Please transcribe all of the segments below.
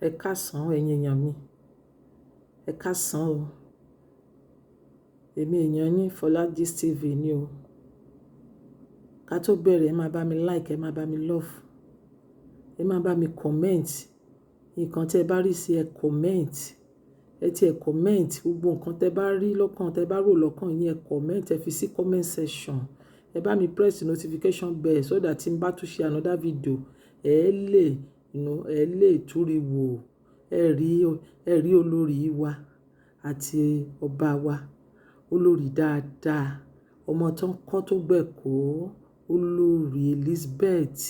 Ẹ káàsán ẹ̀yin èèyàn mi. Ẹ káàsán o. Èmi èèyàn yín Fola Gist TV ni o. Ká tó bẹ̀rẹ̀, ẹ máa bá mi like, ẹ máa bá mi love, ẹ máa bá mi comment. Nǹkan tí ẹ bá rí sí ẹ comment. Ẹ tí ẹ comment, gbogbo nǹkan tí ẹ bá rí lọ́kàn, tí ẹ bá rò lọ́kàn yín, ẹ comment, ẹ fi sí comment section. Ẹ bá mi press notification bell so that tí n bá tún ṣe another video, ẹ lè, ẹ lè túri wò. Ẹ rí olórí wa àti ọba wa, olórí dáadáa, ọmọ tó ń kọ́ tó gbẹ̀kọ́, olórí Elizabeth,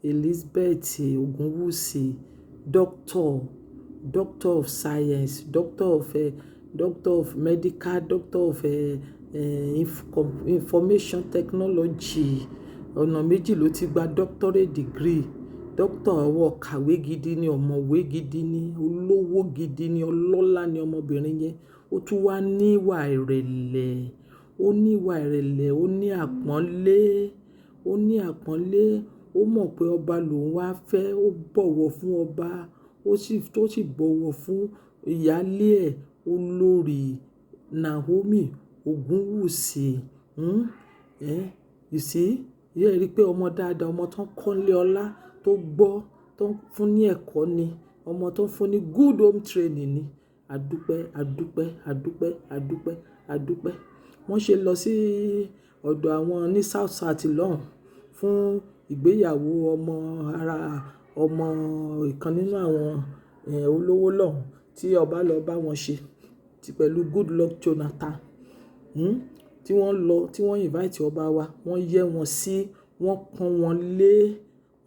Elizabeth Ogunwusi, doctor, doctor of science, doctor of medical, doctor of information technology. Ọ̀nà méjì ló ti gba doctorate degree. Doctor ọwọ́ kàwé gidi ni, ọ̀mọ̀wé gidi ni, olówó gidi ni, ọlọ́lá ni ọmọbìnrin yẹn. Ó tún wá ní ìwà ìrẹ̀lẹ̀, ó ní ìwà ìrẹ̀lẹ̀, ó ní àpọ́nlé, ó ní àpọ́nlé. Ó mọ̀ pé ọba lòun wá fẹ́, ó bọ̀wọ̀ fún ọba, ó sì, tó sì bọ̀wọ̀ fún ìyálé ẹ̀, olórí Naomi Ogunwusi. Hmm? Eh? You see? Ẹ rí pé ọmọ dáadáa, ọmọ tó ń kọ́lé ọlá, tó gbọ́, tó ń fún ní ẹ̀kọ́ ni, ọmọ tó ń fún ní good home training ni. Adúpẹ́, adúpẹ́, adúpẹ́, adúpẹ́, adúpẹ́. Wọ́n ṣe lọ sí ọ̀dọ̀ àwọn ní South South lọ́hùn fún ìgbéyàwó ọmọ ara ọmọ ìkan nínú àwọn, olówó lọ́hùn tí ọba lọ bá wọn ṣe, tí pẹ̀lú Goodluck Jonathan. Tí wọ́n lọ, tí wọ́n invite ọba wa, wọ́n yẹ́ wọn sí, wọ́n pọ́n wọn lé.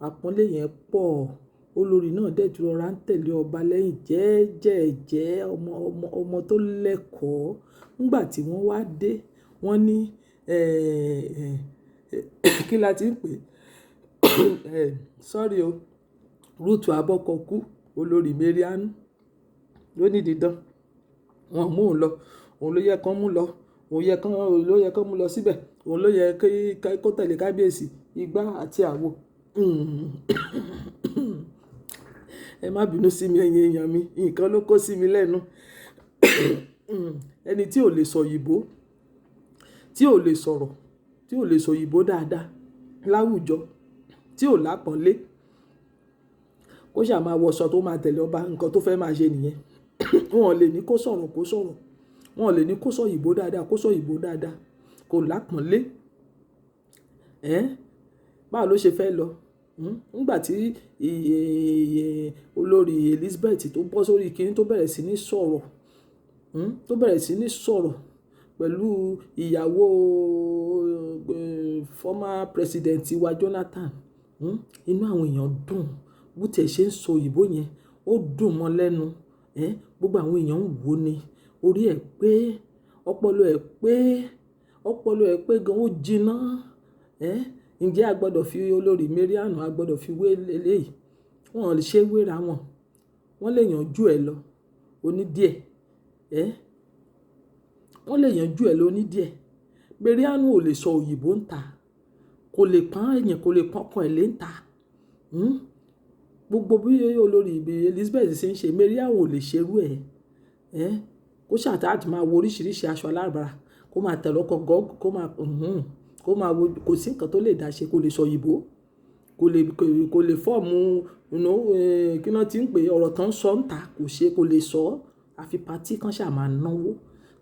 Àpọ́nlé yẹn pọ̀. Olórí náà dẹ̀ tún rọra ń tẹ̀lé ọba lẹ́yìn jẹ́ẹ́jẹ́jẹ́, ọmọ, ọmọ, ọmọ tó lẹ́kọ̀ọ́. Nígbà tí wọ́n wá dé, wọ́n ní, kí la ti ń pè? Sorry o. Ruth Abọ́kọ̀kú, olórí Mariam ló ní dídán. Wọ́n mú òun lọ. Òun ló yẹ kó mú lọ. Òun yẹ kó, ló yẹ kó mú lọ síbẹ̀. Òun ló yẹ kí, kó tẹ̀lé kábíyèsí, igbá àti àwo. Ẹ má bínú sí mi ẹ̀yin èèyàn mi. Nǹkan ló kó sí mi lẹ́nu. Ẹni tí ò lè sọ òyìnbó, tí ò lè sọ̀rọ̀, tí ò lè sọ òyìnbó dáadáa láwùjọ, tí ò lápọ́nlé, kó ṣà máa wọṣọ tó máa tẹ̀lé ọba, nǹkan tó fẹ́ máa ṣe nìyẹn. Wọn ò lè ní kó sọ̀rọ̀ kó sọ̀rọ̀. Wọn ò lè ní kó sọ òyìnbó dáadáa kó sọ òyìnbó dáadáa. Kò lápọ́nlé. Ẹ́, báwo ló ṣe fẹ́ lọ? Nígbà tí olórí Elizabeth tó bọ́ sórí kíní tó bẹ̀rẹ̀ sí ní sọ̀rọ̀, tó bẹ̀rẹ̀ sí ní sọ̀rọ̀ pẹ̀lú ìyàwó former president wa Jonathan. Inú àwọn èèyàn dùn. Bó tí ẹ ṣe ń sọ òyìnbó yẹn, ó dùn mọ́ lẹ́nu. Ẹ́, gbogbo àwọn èèyàn ń wò ó ni. Orí ẹ pé, ọpọlọ ẹ pé, ọpọlọ ẹ pé gan, ó jiná. Ẹ́, ǹjẹ́ a gbọdọ̀ fi olórí Mariam, a gbọdọ̀ fi wé eléyìí? Wọn ò lè ṣe wéra wọn. Wọ́n lè yanjú ẹ lọ oní díẹ̀. Ẹ́, wọ́n lè yanjú ẹ lọ oní díẹ̀. Mariam ò lè sọ òyìnbó ń ta. Kò lè pọ́n èèyàn, kò lè pọ́n ọkọ ẹ̀ lé ń ta. Gbogbo bí olórí Elizabeth ṣe ń ṣe, Mariam ò lè ṣe irú ẹ. Ẹ́, kó ṣà tí máa wo oríṣiríṣi aṣọ aláràbarà, kó máa tẹ̀lé ọkọ̀ gọ́gọ́, kó máa, kó máa wo, kò sí nǹkan tó lè dá ṣe, kò lè sọ òyìnbó, kò lè, kò lè form, kí ni wọ́n tí ń pè ọ̀rọ̀ tó ń sọ ń ta, kò ṣe, kò lè sọ. Àfi party kan ṣà máa náwó,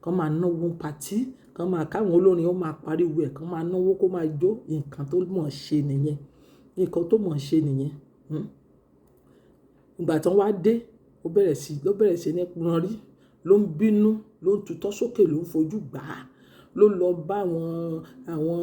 kan máa náwó party, kan máa káwọn olórin ó máa pariwo ẹ̀, kan máa náwó kó máa jó. Nǹkan tó mọ̀ ṣe nìyẹn. Nǹkan tó mọ̀ ṣe nìyẹn. Ìgbà tí wọ́n wá dé, ó bẹ̀rẹ̀ sí, ló bẹ̀rẹ̀ sí ní ranrí, ló ń bínú, ló ń tutọ́ sókè, ló ń fojú gbà á, ló lọ bá àwọn, àwọn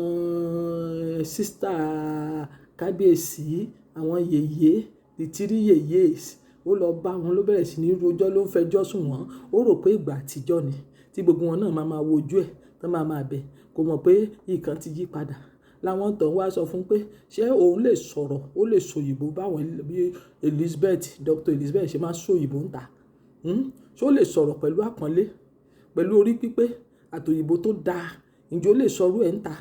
sister kábíyèsí, àwọn yèyé, the three yèyés. Ó lọ bá wọn, ló bẹ̀rẹ̀ sí ní rojọ́, ló ń fẹjọ́ sùn wọ́n. Ó rò pé ìgbà àtijọ́ ni tí gbogbo wọn náà máa ma wojú ẹ̀, tí wọ́n máa ma bẹ̀. Kò mọ̀ pé nǹkan ti yí padà. Láwọn tó ń wá sọ fún pé ṣé òun lè sọ̀rọ̀, ó lè sọ òyìnbó báwọn bí Elizabeth, Dr. Elizabeth ṣe máa ń sọ òyìnbó ń ta. Ṣé ó lè sọ̀rọ̀ pẹ̀lú àpọ́nlé, pẹ̀lú orí pípé àti òyìnbó tó da? Ǹjẹ́ ó lè sọ irú ẹ̀ ń ta?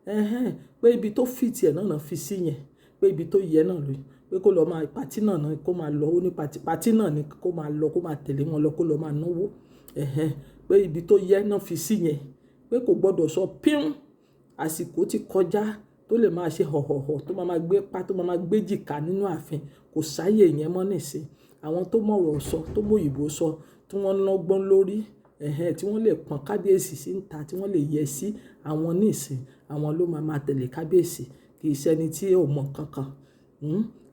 Ẹhẹ́n, pé ibi tó fit ẹ̀ náà náà fi sí yẹn, pé ibi tó yẹ náà ló. Pé kó lọ máa party náà ni kó máa lọ. Ó ní party, party náà ni kó máa lọ, kó máa tẹ̀lé wọn lọ, kó lọ máa náwó. Ẹ̀hẹn. Pé ibi tó yẹ náà fi sí yẹn. Pé kò gbọdọ̀ sọ píún. Àsìkò tí kọjá tó lè máa ṣe họ̀họ̀họ̀, tó máa máa gbé pá, tó máa máa gbé jìkà nínú ààfin. Kò sáyé yẹn mọ́ nísìnyí. Àwọn tó mọ̀ ọ̀rọ̀ sọ, tó mọ òyìnbó sọ, tí wọ́n lọ́gbọ́n lórí, ẹ̀hẹn, tí wọ́n lè pọ́n kábíyèsí síta, tí wọ́n lè yẹ sí àwọn nísìnyí, àwọn ló máa máa tẹ̀lé kábíyèsí. Kì í ṣe ẹni tí ò mọ̀ nǹkan.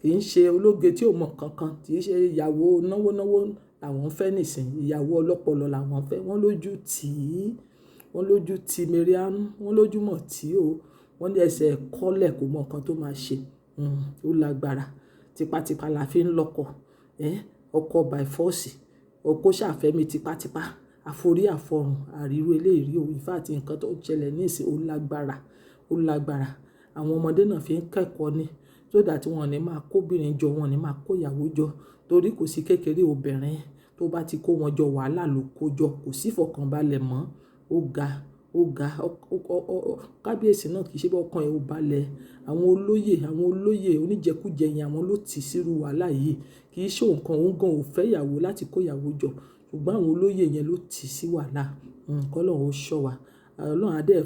Kì í ṣe ológe tí ò mọ̀ nǹkan, kì í ṣe ìyàwó náwó náwó làwọn fẹ́ nísìnyí. Ìyàwó ọlọ́pọlọ làwọn fẹ́. Wọ́n lójú tí, wọ́n lójú tí Mariam, wọ́n lójú mọ̀ tí o. Wọ́n ní ẹsẹ̀ kọ́lẹ̀ kò mọ̀ nǹkan tó máa ṣe. Ó lágbára. Tipátipá la fi ń lọ́kọ. Ọkọ by force. Ọkọ ṣàfẹ́ mi tipátipá. Àforí àfọ̀run, àríru eléèrí o. In fact, nǹkan tó ń ṣẹlẹ̀ nísìnyí ó lágbára, ó lágbára. Àwọn ọmọdé náà fi ń kẹ́kọ̀ọ́ ni. So that wọ́n ò ní máa kó obìnrin jọ, wọ́n ò ní máa kó ìyàwó jọ. Torí kò sí kékeré obìnrin tó bá ti kó wọn jọ, wàhálà ló kó jọ. Kò sí ìfọ̀kànbalẹ̀ mọ́. Ó ga, ó ga. Kábíyèsí náà kì í ṣe pé ọkàn ẹ ò balẹ̀. Àwọn olóyè oníjẹkújẹ yẹn, àwọn ló ti sírú wàhálà yìí. Kì í ṣe nǹkan òun gan ò fẹ́ ìyàwó láti kó ìyàwó jọ. Ṣùgbọ́n àwọn olóyè yẹn ló ti sí wàhálà. Kọ́lọ́run ó ṣọ́ wa. Ọlọ́run á dẹ̀,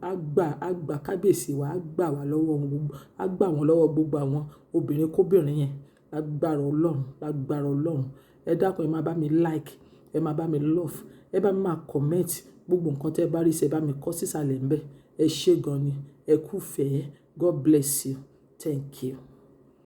á gbà, á gba kábíyèsí wa, á gbà wá lọ́wọ́ wọn gbogbo, á gbà wọ́n lọ́wọ́ gbogbo àwọn obìnrin kóbìnrin yẹn. Lágbára Ọlọ́run, lágbára Ọlọ́run. Ẹ dákun, ẹ máa bá mi like, ẹ máa bá mi love, ẹ bá mi máa comment. Gbogbo nǹkan tí ẹ bá rí ṣe, ẹ bá mi kọ sí ìsàlẹ̀ ńbẹ. Ẹ ṣé gan ni. Ẹ kú ìfẹ́. God bless you. Thank you.